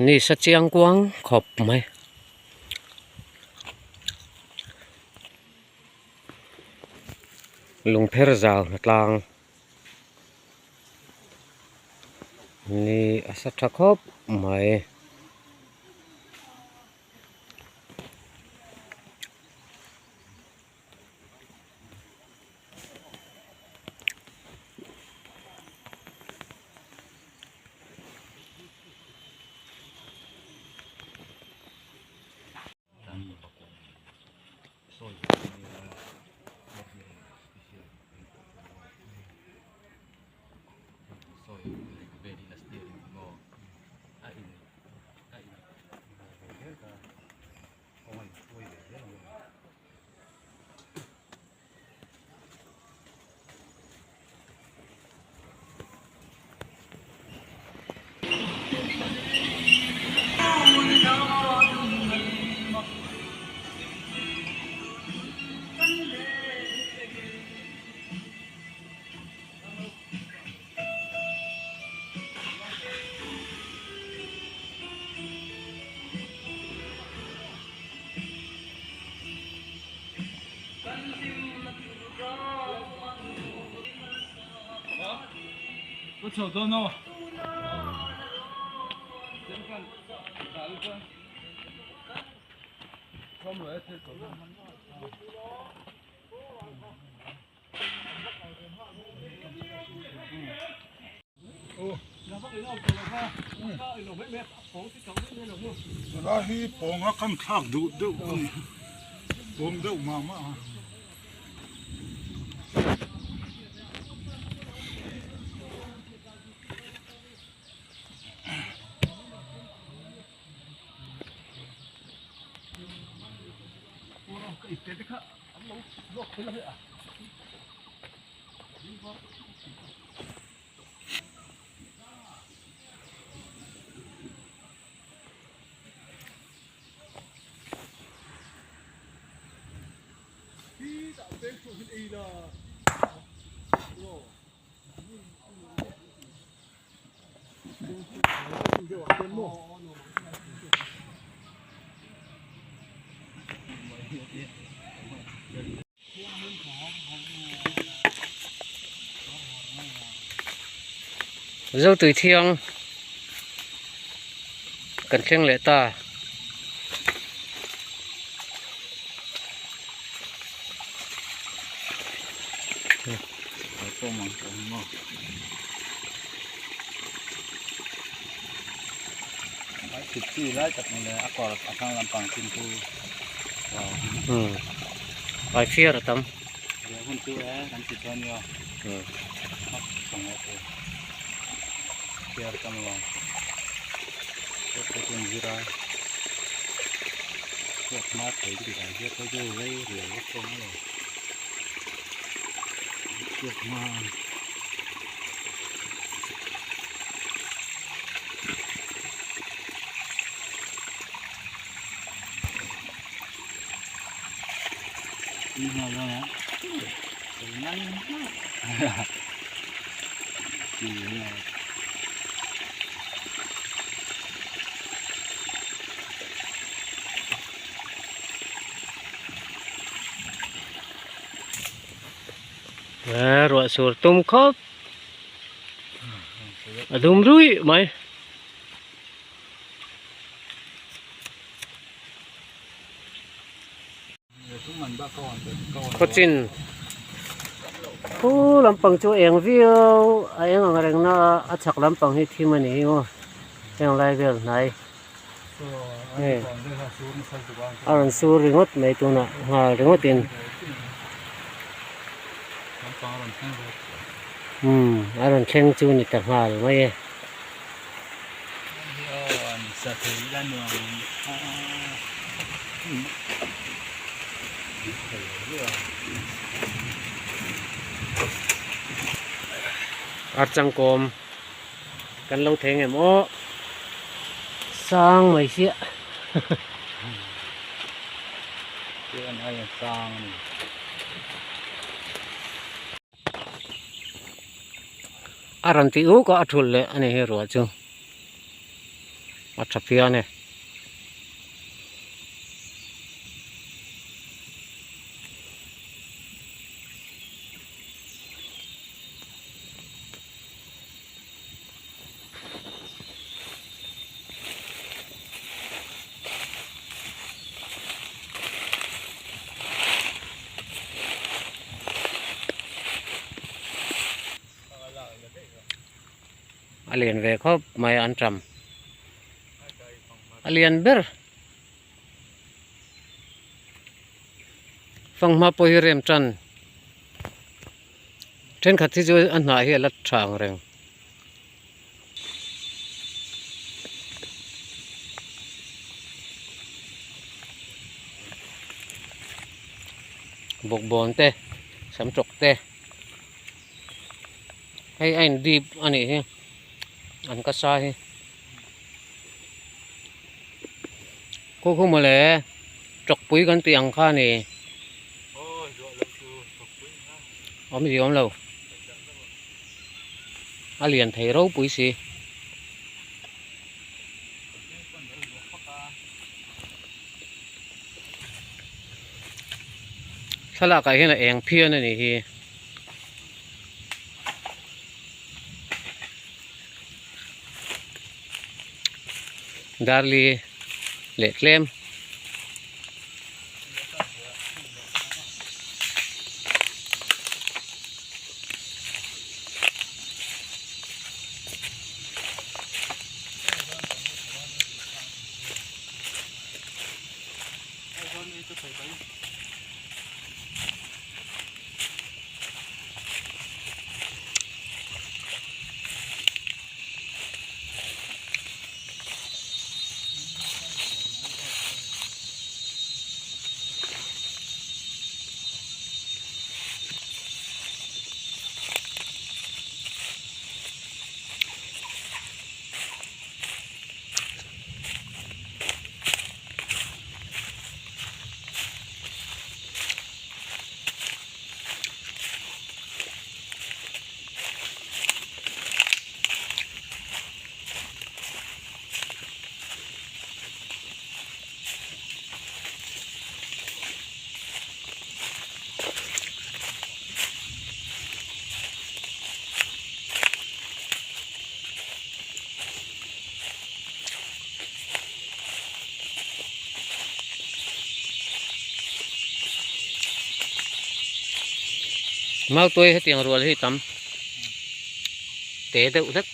Ni sa chiang kuang khawp mai. Lungpher zau hnatlang ni a sa tha khawp mai. Lai hi pawng a kan thlak duh deuh a ni pawng deuh mah mah a. Zotui thiang kan thleng leh ta. Ai fiar a tam. Ruah sur tum khawp a dum ruih mai. Khawchin khu lampang chu eng viau a eng ang reng na a a chhak lampang hi thim a ni hi maw heng lai vel hnai hei a rawn sur ringawt mai tunah nghal ringawt in umm a rawn thleng chu ni ta nghal mai e. Archangkawm kan lo thei ngem aw sang mai sia a rawn tih uk a a thul leh a ni hi ruah chu. A tha phian e. A lian ve khawp mai an ṭam a lian ber fanghma pawh hi rem ṭan thenkhat hi chu a hnah hi a la tha ang reng. Bawkbawn te samtawk te hei a in dip a nih hi an ka sa hi khu khu mawle tawkpui kan tih ang kha a ni awmzia awm lo a lian thei ropui si. Thlalak ah hian a eng phian a nih hi. Darli leh tlem. Mautuai hetiang rual hi tam te deuh hlek.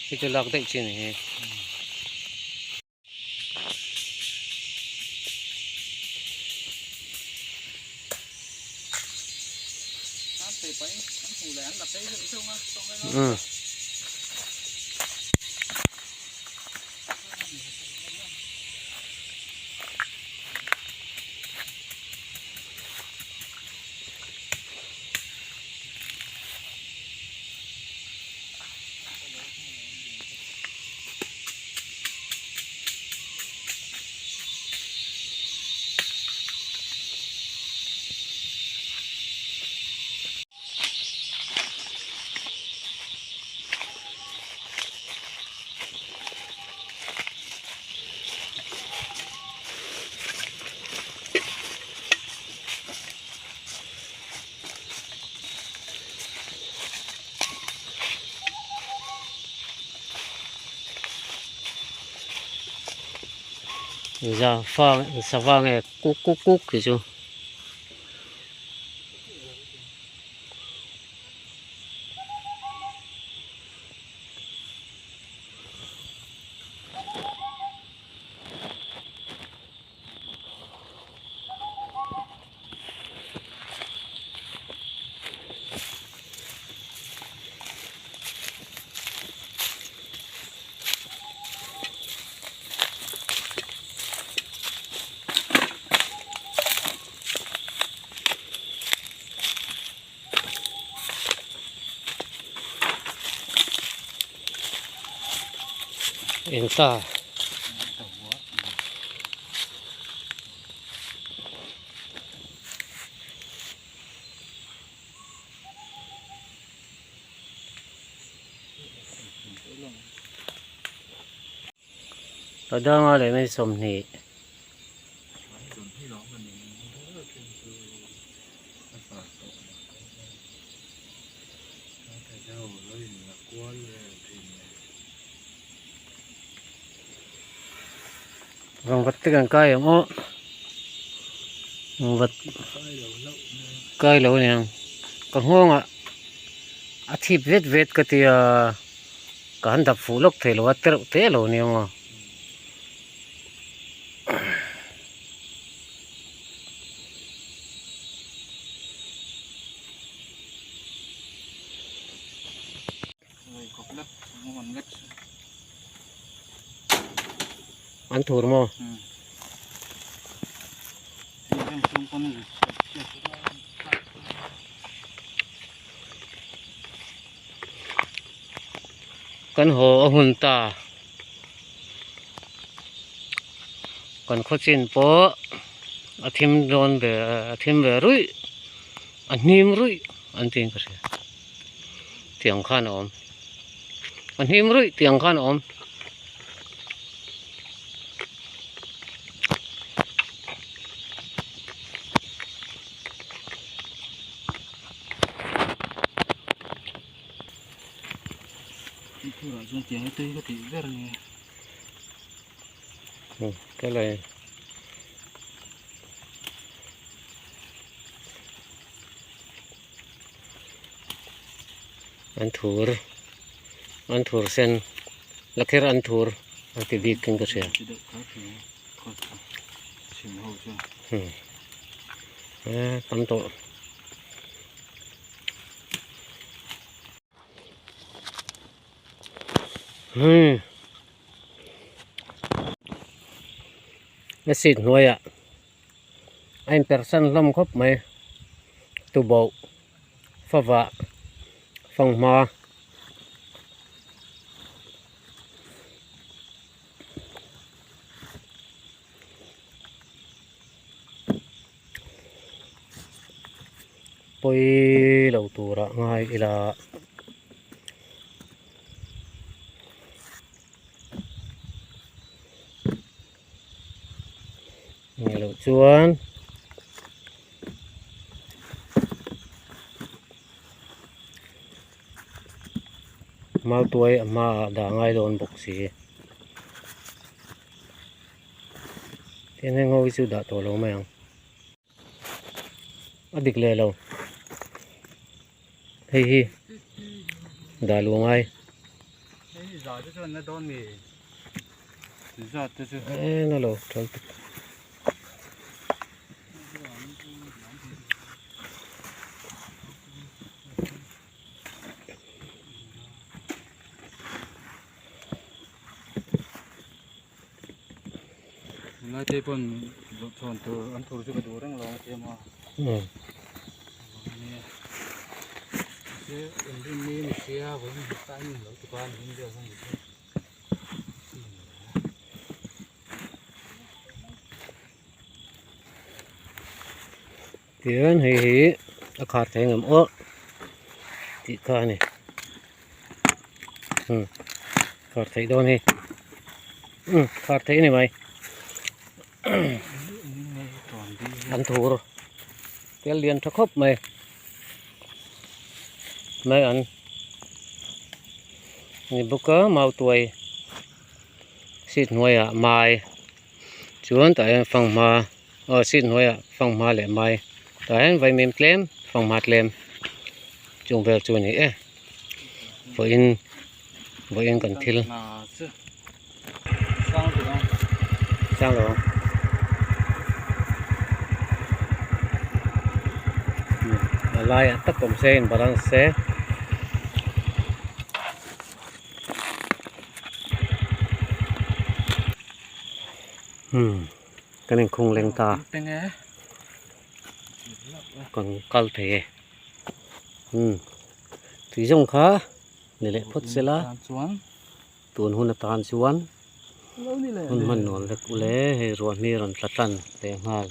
Hi chu lak daih chi a ni hi. Sava nge kuk kuk kuk tih chu. Eng ta. Padanga leh mai 20. Rangvat te kan kai ang aw rangvat kai lo aniang ka nghawngah a thip vet vet ka tia ka han dap fuh lawk thei lo a tereuh te lo aniang aw. An thur maw? Kan haw a hun ta. Kan khawchin pawh a thim dawn ve a thim ve ruih a hnim ruih an tiin ka hria. Tiang khan a awm a hnim ruih tiang khan a awm. Cái này an thur an thur sen lakher an thur a ti bik in ka hria tam tawh. A seat hnuaiah a inpersan hlawm khawp mai tuboh favah fanghma pawi lo turah ngai ila. Ni loh chuan mautuai a hmaah dah ngai dawn bawk si tin heng ho hi chu dah tawh lo mai ang a dik leh lo hei hi dah luh ngai e na lo thal tuk Tunlai te pawn chhawn tur an tur chu ka duh reng lo a tia maw. Tichuan hei hi a khar thei ngam aw tih kha a ni umm khar theih dawn hi umm khar theih a ni mai an thur tel lian tha khawp mai mai an ni bawk a mautuai seat hnuaiah mai chuan tah hian fanghma aw seat hnuaiah fanghma leh mai tah hian vaimim tlem fanghma tlem chung vel chu a ni e vawiin vawiin kan thil sang lo ang a laiah tak awm se in balance se. Umm kan inkhung leng ta kan kal thei e umm tui zawng kha ni leh phawt se la tun hun atan chuan. Hun hman nuam vek ule hei ruah hmi rawn tla tan leh nghal.